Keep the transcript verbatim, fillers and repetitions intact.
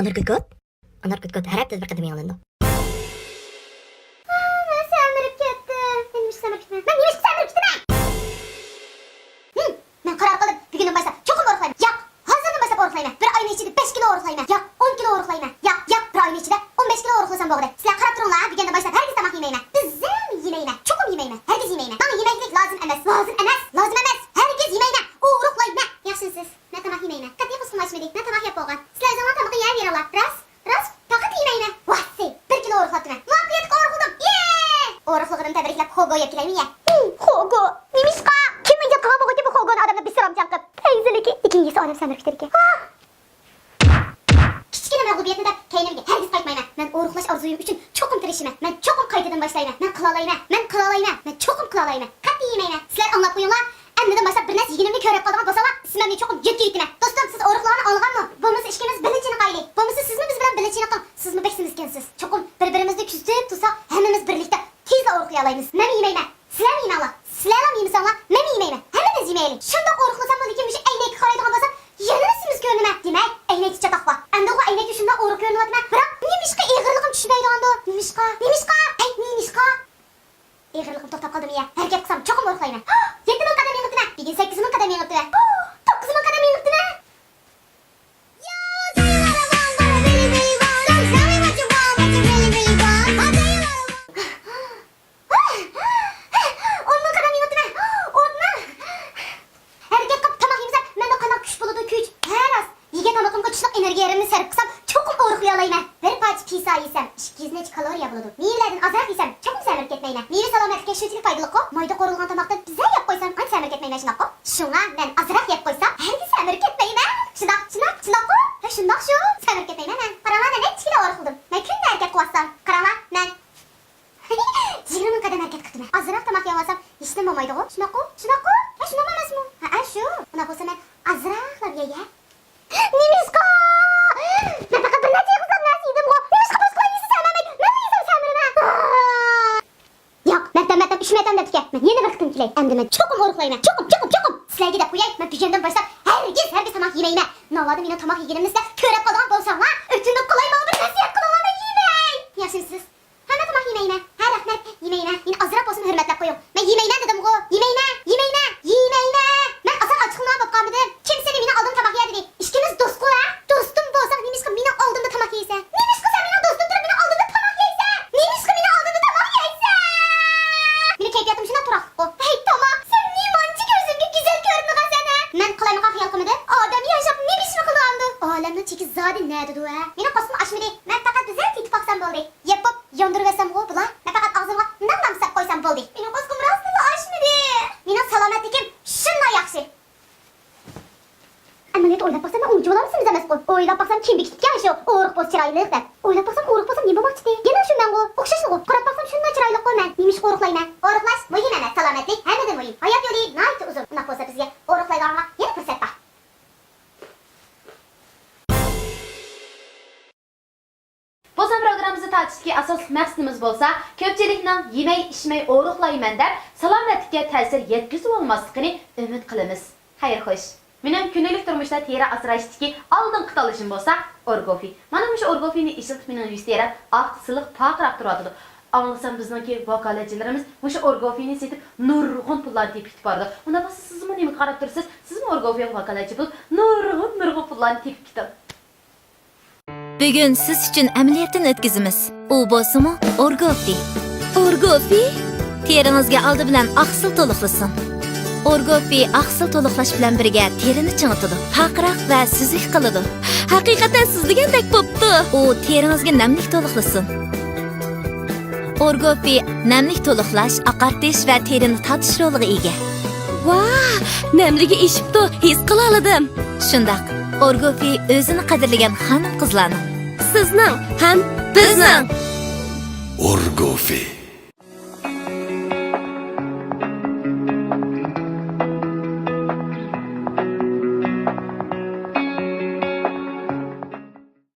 ئاناركوتكوت؟ ئاناركوتكوت ھەر ھەپتىدە بىر قېتىم يېڭىلىنىدۇ. مەن سەمرىپ كەتتىم. مەن نېمىشقا سەمرىپ كەتتىم؟ مەن نېمىشقا سەمرىپ كېتىمەن؟ ھىم، مەن قارار قىلدىم، بۈگۈندىن باشلاپ چوقۇم ئورۇقلايمەن. ياق، ھازىردىن باشلاپ ئورۇقلايمەن. بىر ئاينىڭ ئىچىدە بەش كىلو ئورۇقلايمەن. ياق، ئون كىلو ئورۇقلايمەن. ياق، ياق، بىر ئاينىڭ ئىچىدە ئون بەش كىلو ئورۇقلىسام بولدى. سىلەر قاراپ تۇرۇڭلار، بۈگۈندىن باشلاپ ھەرگىز تاماق يېمەيمەن. بىززەم يېمەيمەن، چوقۇم يېمەيمەن، ھەرگىز يېمەيمەن. ماڭا يېمەكلىك لازىم ئەمەس، لازىم ئەمەس، لازىم ئەمەس. ھەرگىز يېمەيمەن، ئورۇقلايمەن. ياخشىمۇسىز؟ مەن تاماق يېمەيمەن. قەتئىي قورسىقىم ئاچمىدى. مەن تاماق يەپ بولغان. سىلەر ئۆزۈڭلار تامىقىنى يەۋېرىڭلار. راست؟ راست، پەقەت يېمەيمەن. ۋاسسى، بىر كىلو ئورۇقلاپتىمەن. مۇۋەپپەقىيەتلىك ئورۇقلىدىم. يې! ئورۇقلىغىنىمنى تەبرىكلەپ خوگو يەپ كېلەيمۇ يە؟ ھىم، خوگو. نېمىشقا؟ كىم ئىجاد قىلغان بولغۇچى بۇ خوگونى ئادەمنى بىسرام چاقىپ؟ پەيزىلىكى، لېكىن يېسە ئادەم سەمرىپ كېتىدىكەن. كىچىككىنە مەغلۇبىيەتنى دەپ كەينىمگە ھەرگىز قايتمايمەن. مەن ئورۇقلاش ئارزۇيۇم ئۈچۈن چوقۇم تىرىشىمەن. مەن چوقۇم قايتىدىن باشلايمەن. مەن قىلالايمەن. مەن قىلالايمەن. مەن چوقۇم قىلالايمەن. قەتئىي يېمەيمەن. سىلەر ئاڭلاپ قويۇڭلار. ئەمدىدىن باشلاپ بىر نەرسە يېگىنىمنى كۆرۈپ قالىدىغان بولساڭلار، ئىسمىمنى چوقۇم يۆتكىۋېتىمەن. دوستۇم، سىز ئورۇقلىغاننى ئاڭلىغانمۇ؟ بولمىسا ئىككىمىز بىللە چېنىقايلى. بولمىسا سىزمۇ بىز بىلەن بىللە چېنىقىڭ. سىزمۇ بەك سېمىزكەنسىز. چوقۇم بىر-بىرىمىزنى كۆزىتىپ تۇرساق، ھەممىمىز بىرلىكتە تېزلا ئورۇقلىيالايمىز. مەنمۇ يېمەيمەن. سىلەرمۇ يېمەڭلار. سىلەرلا يېمىسەڭلار، مەنمۇ يېمەيمەن. ھەممىمىز يېمەيلى. شۇنداق ئورۇقلىساممۇ، لېكىن مۇشۇ ئەينەككە قارايدىغان بولسام، يەنىلا سېمىز كۆرۈنىمەن. دېمەك، ئەينەكتە چاتاق بار. ئەمدىغۇ ئەينەككە شۇنداق ئورۇق كۆرۈنۈۋاتىمەن. بىراق نېمىشقا ئېغىرلىقىم چۈشمەيدىغاندۇ؟ نېمىشقا؟ نېمىشقا؟ ھەي، نېمىشقا؟ ئېغىرلىقىم توختاپ قالدىمۇ يا؟ ھەرىكەت قىلسام چوقۇم ئورۇقلايمەن. يەتتە مىڭ قەدەم يېڭىپتىمەن. بۈگۈن سەككىز مىڭ قەدەم يېڭىپتىمەن. توققۇز مىڭ قەدەم يېڭىپتىمەن. ئون مىڭ قەدەم يېڭىپتىمەن. ئون مىڭ. ھەرىكەت قىلىپ تاماق يېمىسەم، مەندە قانداق كۈچ بولىدۇ، كۈچ؟ ھە، راست. يېگەن تامىقىمغا كۈچلۈك ئېنېرگىيەمنى سەرپ قىلسام، چوقۇم ئورۇقلىيالايمەن. بىر پارچە پىسا يېسەم، ئىككى يۈز نەچچە كالورىيە بولىدۇ. مېۋىلەردىن ئازراق يېسەم، چوقۇم سەمرىپ كەتمەيمەن. مېۋە سالامەتلىككە شۇنچىلىك پايدىلىققۇ. مايدا قورۇلغان تاماقتىن بىزەر يەپ قويسام، ئاندىن سەمرىپ كەتمەيمەن، شۇنداققۇ؟ شۇڭا مەن ئازراق يەپ قويسام، ھەرگىز سەمرىپ كەتمەيمەن. شۇنداق، شۇنداق، شۇنداققۇ؟ ھە، شۇنداق شۇ. سەمرىپ كەتمەيمەن مەن. قاراڭلار، مەن نەچچە كىلو ئورۇقلىدىم. مەن كۈندە ھەرىكەت قىلىۋاتسام. قاراڭلار، مەن يىگىرمە مىڭ قەدەم ھەرىكەت قىپتىمەن. ئازراق تاماق يەۋالسام، ھېچنېمە بولمايدىغۇ. شۇنداققۇ؟ شۇنداققۇ؟ ھە، شۇنداقمۇ ئەمەسمۇ؟ ھەئە، شۇ. ئۇنداق بولسا مەن ئازراقلا يەي. نېمىشقا؟ مەن پەقەت بىر نەچچە ئېغىزلام نەرسە يېدىمغۇ. نېمىشقا باشقىلار يېسە سەمرىمەي، مەنمۇ يېسەم سەمرىمەي؟ ياق، مەتەم، مەتەم، ئۈچ مەتەم دەپتىكەن. مەن يەنە بىر قېتىم كېلەي. ئەمدى مەن چوقۇم ئورۇقلايمەن. چوقۇم، چوقۇم، چوقۇم. سىلەرگە دەپ قوياي، مەن بۈگۈندىن باشلاپ ھەرگىز، ھەرگىز تاماق يېگىنىمنى سىلەر كۆرۈپ قالىدىغان بولساڭلار، ئۆتۈنۈپ قالاي، ماڭا بىر نەسىھەت قىلىڭلار، مەن يېمەي. ياخشىمۇسىز؟ ھە، مەن تاماق يېمەيمەن. ھە، رەھمەت، يېمەيمەن. مېنى ئازراق بولسىمۇ ھۆرمەتلەپ قويۇڭ. مەن يېمەيمەن دېدىمغۇ. يېمەيمەن، يېمەيمەن، يېمەيمەن. مەن ئاسان ئاچچىقلىنىدىغان بولۇپ قالمىدىم. كىم سېنى مېنىڭ ئالدىمدا تاماق يە دېدى؟ ئىككىمىز دوستقۇ، ھە؟ دوستۇم بولساڭ، نېمىشقا مېنىڭ ئالدىمدا تاماق يەيسەن؟ نېمىشقا سەن مېنىڭ دوستۇم تۇرۇپ، مېنىڭ ئالدىمدا تاماق يەيسەن؟ نېمىشقا مېنىڭ ئالدىمدا تاماق يەيسەن؟ مېنىڭ كەيپىياتىم شۇنداق تۇراقلىققۇ. ھەي، تاماق، سەن نېمانچە كۆزۈمگە گۈزەل كۆرۈنىدىغانسەن، ھە؟ مەن قالايمىقان خىيال قىلمىدىم. ئادەم ياشاپ نېمە ئىشنى قىلىدىغاندۇ؟ ئالەمنىڭ چېكى زادى نەدىدۇ، ھە؟ مېنىڭ قورسىقىم ئاچمىدى. مەن پەقەت بىزەر تېتىپ باقسام بولدى. يەپ بوپ ياندۇرۇۋەتسەمغۇ بولا؟ مەن پەقەت ئاغزىمغا نام-نام سەپ قويسام بولدى. مېنىڭ قورسىقىم راستتىنلا ئاچمىدى. مېنىڭ سالامەتلىكىم شۇنداق ياخشى. ئەمەلىيەتتە ئويلاپ باقسام، مەن ئۇنچە بولاممۇ سېمىز ئەمەسقۇ. ئويلاپ باقسام، كىم بېكىتىپتىكەن شۇ ئورۇق بولسا چىرايلىق دەپ؟ ئويلاپ باقسام، ئورۇق بولسام نېمە بولماقچىدى؟ يەنە شۇ مەنغۇ. ئوخشاشلىغۇ. قاراپ باقسام، شۇنداق چىرايلىققۇ مەن. نېمىشقا ئورۇقلايمەن؟ ئورۇقلاش مۇھىم ئەمەس، سالامەتلىك ھەممىدىن مۇھىم. ھايات يولى ناھايىتى ئۇزۇن. ئۇنداق بولسا بىزگە ئورۇقلايدىغانغا يەنە پۇرسەت بار. بولسا پروگراممىمىزنى تارتىشتىكى ئاساسلىق مەقسىتىمىز بولسا، كۆپچىلىكنىڭ يېمەي، ئىچمەي، ئورۇقلايمەن دەپ، سالامەتلىككە تەسىر يەتكۈزۈۋالماسلىقىنى ئۈمىد قىلىمىز. خەير خوش. مېنىڭ كۈندىلىك تۇرمۇشتا تېرە ئاسراشتىكى ئالدىنقى تاللىشىم بولسا ئورگوفى. مانا مۇشۇ ئورگوفىنى ئىشلىتىپ مېنىڭ يۈز تېرەم ئاق، سىلىق، پارقىراپ تۇرۇۋاتىدۇ. ئاڭلىسام بىزنىڭكى ۋاكالەتچىلىرىمىز مۇشۇ ئورگوفىنى سېتىپ نۇرغۇن پۇللارنى تېپىپ كېتىۋاتىدۇ. ئۇنداق بولسا سىزمۇ نېمىگە قاراپ تۇرىسىز؟ سىزمۇ ئورگوفىغا ۋاكالەتچى بولۇپ نۇرغۇن، نۇرغۇن پۇللارنى تېپىپ كېتىڭ. بۈگۈن سىز ئۈچۈن ئەمەلىيەتتىن ئۆتكۈزىمىز. ئۇ بولسىمۇ ئورگوفى. ئورگوفى؟ تېرىڭىزگە ئالدى بىلەن ئاقسىل تولۇقلىسۇن. ئورگوفى ئاقسىل تولۇقلاش بىلەن بىرگە تېرىنى چىڭىتىدۇ، پارقىراق ۋە سۈزۈك قىلىدۇ. ھەقىقەتەن سىزلىگەندەك بوپتۇ. ئۇ تېرىڭىزگە نەملىك تولۇقلىسۇن. ئورگوفى نەملىك تولۇقلاش، ئاقارتىش ۋە تېرىنى تارتىش رولىغا ئىگە. ۋاھ، نەملىكى ئېشىپتۇ، ھېس قىلالىدىم. شۇنداق، ئورگوفى ئۆزىنى قەدىرلىگەن خانىم-قىزلارنىڭ. سىزنىڭ ھەم بىزنىڭ. ئورگوفى.